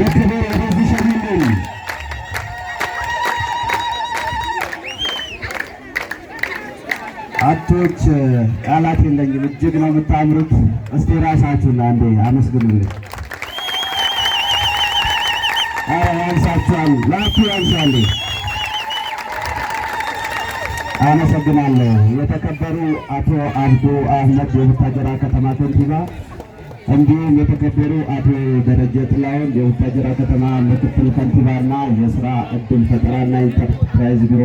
በክብር ወደዚህ ሸኙልን። አቶች ቃላት የለኝም። እጅግ ነው የምታምሩት። እስቲ ራሳችሁን አንዴ አመስግኑልኝ። ኧረ ያንሳችኋል፣ ላቱ ያንሳል። አመሰግናለሁ። የተከበሩ አቶ አብዱ አህመድ የቡታጀራ ከተማ ከንቲባ፣ እንዲሁም የተከበሩ አቶ ደረጀ ጥላሁን የቡታጀራ ከተማ ምክትል ከንቲባና የስራ እድል ፈጠራና ኢንተርፕራይዝ ቢሮ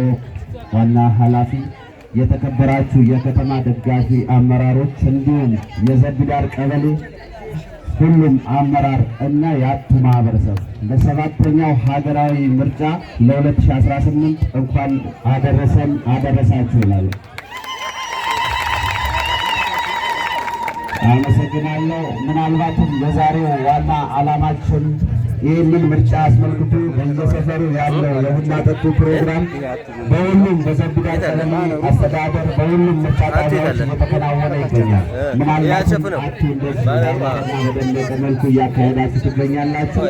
ዋና ኃላፊ፣ የተከበራችሁ የከተማ ደጋፊ አመራሮች፣ እንዲሁም የዘቢዳር ቀበሌ ሁሉም አመራር እና የአቱ ማህበረሰብ ለሰባተኛው ሀገራዊ ምርጫ ለ2018 እንኳን አደረሰን አደረሳችሁ ይላሉ። አመሰግናለሁ። ምናልባትም የዛሬው ዋና ዓላማችን ይህንን ምርጫ አስመልክቶ በየሰፈሩ ያለው የቡና ጠጡ ፕሮግራም በሁሉም በዘቢዳር ቀበሌ አስተዳደር በሁሉም ምርጫ ጣቢያዎች እየተከናወነ ይገኛል። ምናልባትም አቱ እንደዚህ ባማረና በደመቀ መልኩ እያካሄዳችሁ ትገኛላችሁ።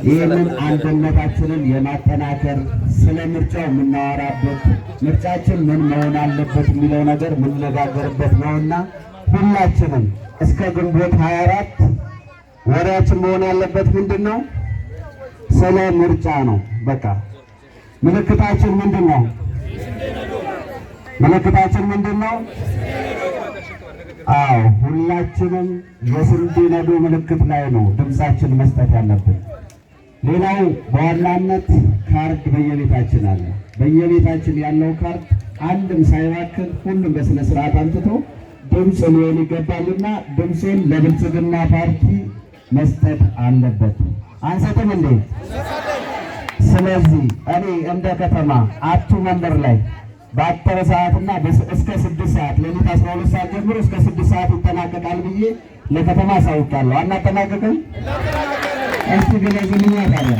ይህንን አንድነታችንን የማጠናከር፣ ስለ ምርጫው የምናወራበት፣ ምርጫችን ምን መሆን አለበት የሚለው ነገር የምንነጋገርበት ነውና ሁላችንም እስከ ግንቦት 24 ወሬያችን መሆን ያለበት ምንድን ነው? ስለ ምርጫ ነው። በቃ ምልክታችን ምንድን ነው? ምልክታችን ምንድን ነው? አዎ፣ ሁላችንም የስንዴ ነዶ ምልክት ላይ ነው ድምፃችን መስጠት ያለብን። ሌላው በዋናነት ካርድ በየቤታችን አለ። በየቤታችን ያለው ካርድ አንድም ሳይባክን ሁሉም በስነ ስርዓት አምጥቶ ድምፅ ሊሆን ይገባልና ድምፁን ለብልጽግና ፓርቲ መስጠት አለበት። አንሰጥም እንዴ? ስለዚህ እኔ እንደ ከተማ አቱ መንደር ላይ በአጠረ ሰዓትና እስከ 6 ሰዓት፣ ሌሊት 12 ሰዓት ጀምሮ እስከ 6 ሰዓት ይጠናቀቃል ብዬ ለከተማ አሳውቃለሁ። አናጠናቀቅም? እስቲ ግለጹልኛ ታዲያ።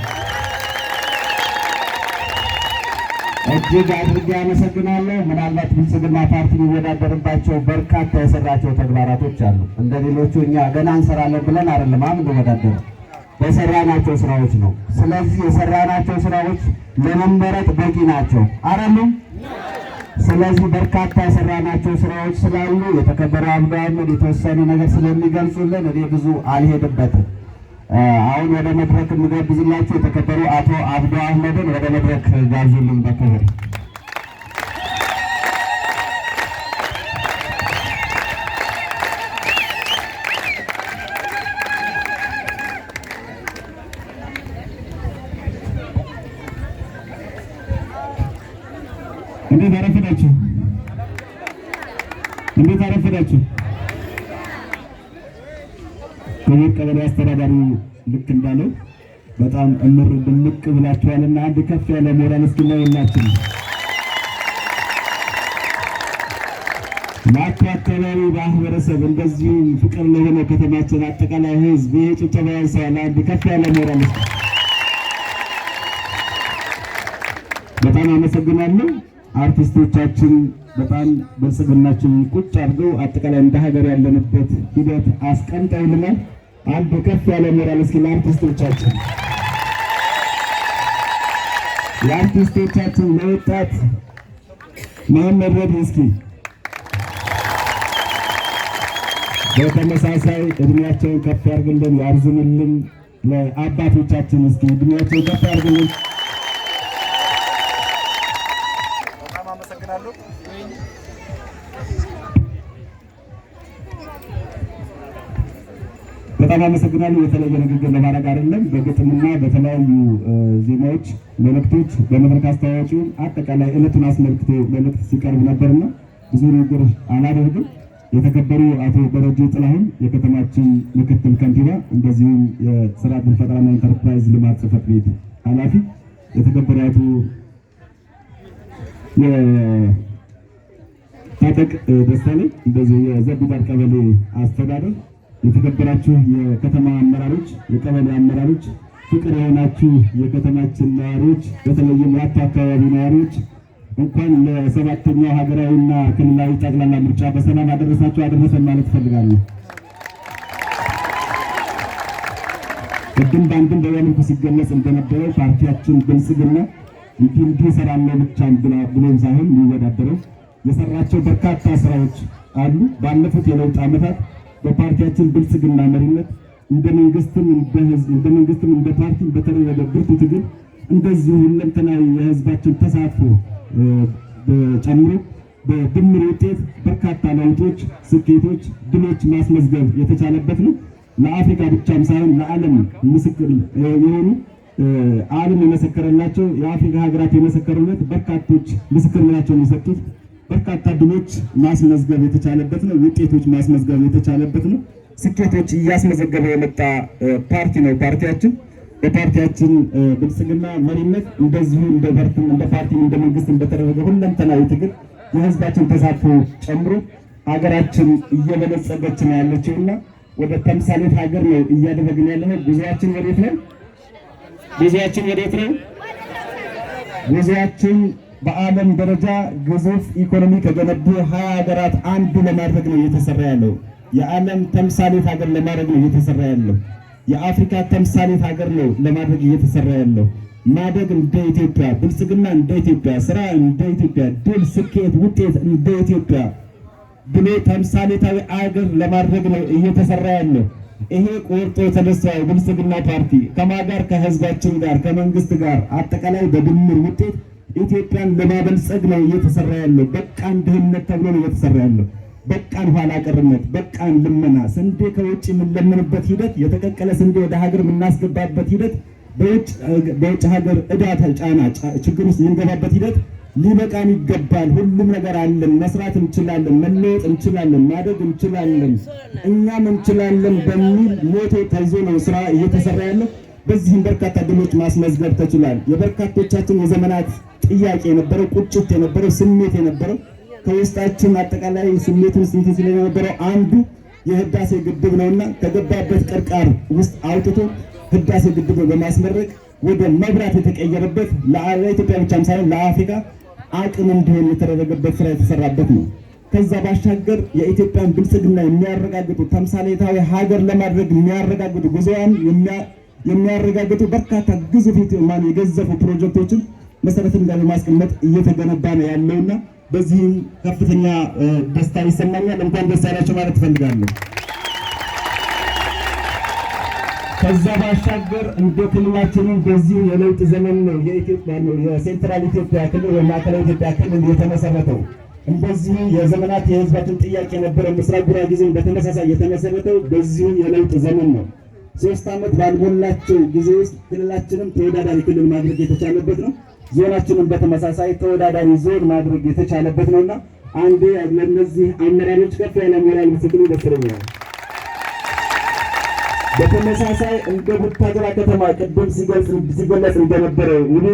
እጅግ አድርጌ አመሰግናለሁ። ምናልባት ብልጽግና ፓርቲ የሚወዳደርባቸው በርካታ የሰራቸው ተግባራቶች አሉ። እንደ ሌሎቹ እኛ ገና እንሰራለን ብለን አይደለም የምንወዳደር፣ በሰራናቸው ስራዎች ነው። ስለዚህ የሰራናቸው ስራዎች ለመመረጥ በቂ ናቸው አይደሉም? ስለዚህ በርካታ የሰራናቸው ስራዎች ስላሉ የተከበሩ አብዱ አህመድ የተወሰነ ነገር ስለሚገልጹልን እኔ ብዙ አልሄድበትም። አሁን ወደ መድረክ የምጋብዝላችሁ የተከበሩ አቶ አብዱ አህመድን ወደ መድረክ ጋብዙልኝ በክብር። እንዴት አረፈዳችሁ? እንዴት አረፈዳችሁ? ክቡር ቀበሌ አስተዳዳሪ ልክ እንዳለው በጣም እምር ድምቅ ብላችኋልና አንድ ከፍ ያለ ሞራል እስኪ ለሁላችን። ለአቶ አካባቢ ማህበረሰብ እንደዚሁም ፍቅር ለሆነ ከተማችን አጠቃላይ ሕዝብ ይሄ ጭብጨባ ያንሰዋል። አንድ ከፍ ያለ ሞራል እስኪ። በጣም አመሰግናለሁ። አርቲስቶቻችን በጣም ብልጽግናችንን ቁጭ አድርገው አጠቃላይ እንደ ሀገር ያለንበት ሂደት አስቀምጠውልናል። አንድ ከፍ ያለ ሞራል እስኪ ለአርቲስቶቻችን፣ ለወጣት መሐመድ ረዲ እስኪ በተመሳሳይ እድሜያቸውን ከፍ ያርግልን ያርዝምልን። ለአባቶቻችን እስኪ እድሜያቸውን ከፍ ያርግልን። በጣም አመሰግናለሁ። በጣም አመሰግናለሁ። የተለየ ንግግር ለማድረግ አይደለም። በግጥምና በተለያዩ ዜማዎች መልእክቶች በመድረክ አስተዋዋቂው አጠቃላይ ዕለቱን አስመልክቶ መልእክት ሲቀርብ ነበርና ብዙ ንግግር አላደርግም። የተከበሩ አቶ ደረጀ ጥላሁን የከተማችን ምክትል ከንቲባ፣ እንደዚሁም የስራ ዕድል ፈጠራና ኢንተርፕራይዝ ልማት ጽሕፈት ቤት ኃላፊ፣ የተከበሩ አቶ የታጠቅ ደሳለኝ እንደዚሁ የዘቢዳር ቀበሌ አስተዳደር፣ የተከበራችሁ የከተማ አመራሮች፣ የቀበሌ አመራሮች፣ ፍቅር የሆናችሁ የከተማችን ነዋሪዎች፣ በተለይም የአቶ አካባቢ ነዋሪዎች እንኳን ለሰባተኛው ሀገራዊና ክልላዊ ጠቅላላ ምርጫ በሰላም አደረሳችሁ አደረሰን ማለት እፈልጋለሁ። ቅድም በአንድም በሌላ ሲገለጽ እንደነበረው ፓርቲያችን ብልጽግና እንዲህ እንዲህ እሰራለሁ ብቻ ብሎም ሳይሆን የሚወዳደረው የሰራቸው በርካታ ስራዎች አሉ። ባለፉት የለውጥ ዓመታት በፓርቲያችን ብልጽግና መሪነት እንደ መንግስትም እንደ ህዝብ፣ እንደ መንግስትም እንደ ፓርቲ በተደረገ ብርቱ ትግል፣ እንደዚሁ ሁለንተናዊ የህዝባችን ተሳትፎ ጨምሮ በድምር ውጤት በርካታ ለውጦች፣ ስኬቶች፣ ድሎች ማስመዝገብ የተቻለበት ነው። ለአፍሪካ ብቻም ሳይሆን ለዓለም ምስክር የሆኑ፣ ዓለም የመሰከረላቸው፣ የአፍሪካ ሀገራት የመሰከሩለት፣ በርካቶች ምስክርነታቸውን የሰጡት በርካታ ድሎች ማስመዝገብ የተቻለበት ነው። ውጤቶች ማስመዝገብ የተቻለበት ነው። ስኬቶች እያስመዘገበ የመጣ ፓርቲ ነው ፓርቲያችን። በፓርቲያችን ብልጽግና መሪነት እንደዚሁ እንደ ፓርቲ፣ እንደ መንግስት በተደረገ ሁለንተናዊ ትግል የህዝባችን ተሳትፎ ጨምሮ ሀገራችን እየበለጸገች ነው ያለችውና ወደ ተምሳሌት ሀገር ነው እያደረግን ያለ ነው። ጉዞአችን ወዴት ነው? ጉዞአችን ወዴት ነው? ጉዞአችን በዓለም ደረጃ ግዙፍ ኢኮኖሚ ከገነቡ 20 ሀገራት አንዱ ለማድረግ ነው እየተሰራ ያለው። የዓለም ተምሳሌት ሀገር ለማድረግ ነው እየተሰራ ያለው። የአፍሪካ ተምሳሌት ሀገር ነው ለማድረግ እየተሰራ ያለው። ማደግ እንደ ኢትዮጵያ፣ ብልጽግና እንደ ኢትዮጵያ፣ ስራ እንደ ኢትዮጵያ፣ ድል፣ ስኬት፣ ውጤት እንደ ኢትዮጵያ ብሎ ተምሳሌታዊ አገር ለማድረግ ነው እየተሰራ ያለው። ይሄ ቆርጦ የተነሳው ብልጽግና ፓርቲ ከማን ጋር? ከህዝባችን ጋር፣ ከመንግስት ጋር አጠቃላይ በድምር ውጤት ኢትዮጵያን ለማበልጸግ ነው እየተሰራ ያለው። በቃን ድህነት ተብሎ ነው እየተሰራ ያለው። በቃን ኋላ ቀርነት፣ በቃን ልመና፣ ስንዴ ከውጭ የምንለምንበት ሂደት፣ የተቀቀለ ስንዴ ወደ ሀገር የምናስገባበት ሂደት፣ በውጭ ሀገር ዕዳ ጫና ችግር ውስጥ የምንገባበት ሂደት ሊበቃን ይገባል። ሁሉም ነገር አለን። መስራት እንችላለን፣ መለወጥ እንችላለን፣ ማደግ እንችላለን፣ እኛም እንችላለን በሚል motto ተይዞ ነው ስራ እየተሰራ ያለው። በዚህም በርካታ ድሎች ማስመዝገብ ተችሏል። የበርካቶቻችን የዘመናት ጥያቄ የነበረው፣ ቁጭት የነበረው፣ ስሜት የነበረው፣ ከውስጣችን አጠቃላይ ስሜቱን ስንት ስለነበረው አንዱ የህዳሴ ግድብ ነውና ከገባበት ቅርቃር ውስጥ አውጥቶ ህዳሴ ግድብ በማስመረቅ ወደ መብራት የተቀየረበት፣ ለኢትዮጵያ ብቻም ሳይሆን ለአፍሪካ አቅም እንዲሆን የተደረገበት ስራ የተሰራበት ነው። ከዛ ባሻገር የኢትዮጵያን ብልጽግና የሚያረጋግጡ፣ ተምሳሌታዊ ሀገር ለማድረግ የሚያረጋግጡ፣ ጉዞዋን የሚያረጋግጡ በርካታ ግዙፍ ማን የገዘፉ ፕሮጀክቶችን መሰረት ድንጋይ በማስቀመጥ እየተገነባ ነው ያለውና በዚህም ከፍተኛ ደስታ ይሰማኛል። እንኳን ደስ ያላችሁ ማለት እፈልጋለሁ። ከዛ ባሻገር እንደ ክልላችንም በዚሁ የለውጥ ዘመን ነው የኢትዮጵያ ነው የ central ኢትዮጵያ ክልል ወይ ማዕከላዊ ኢትዮጵያ ክልል የተመሰረተው። እንደዚሁ የዘመናት የህዝባችን ጥያቄ የነበረ ምስራቅ ጉራጌ ዞን በተመሳሳይ የተመሰረተው በዚሁ የለውጥ ዘመን ነው። 3 ዓመት ባልሞላቸው ጊዜ ውስጥ ክልላችንም ተወዳዳሪ ክልል ማድረግ የተቻለበት ነው። ዞናችንም በተመሳሳይ ተወዳዳሪ ዞን ማድረግ የተቻለበት ነውና አንዴ ለእነዚህ አመራሮች ከፍ ያለ ሞራል ብትሰጡ ደስ ይለኛል። በተመሳሳይ እንደ ቡታጅራ ከተማ ቅድም ሲገለጽ እንደነበረው ውሉ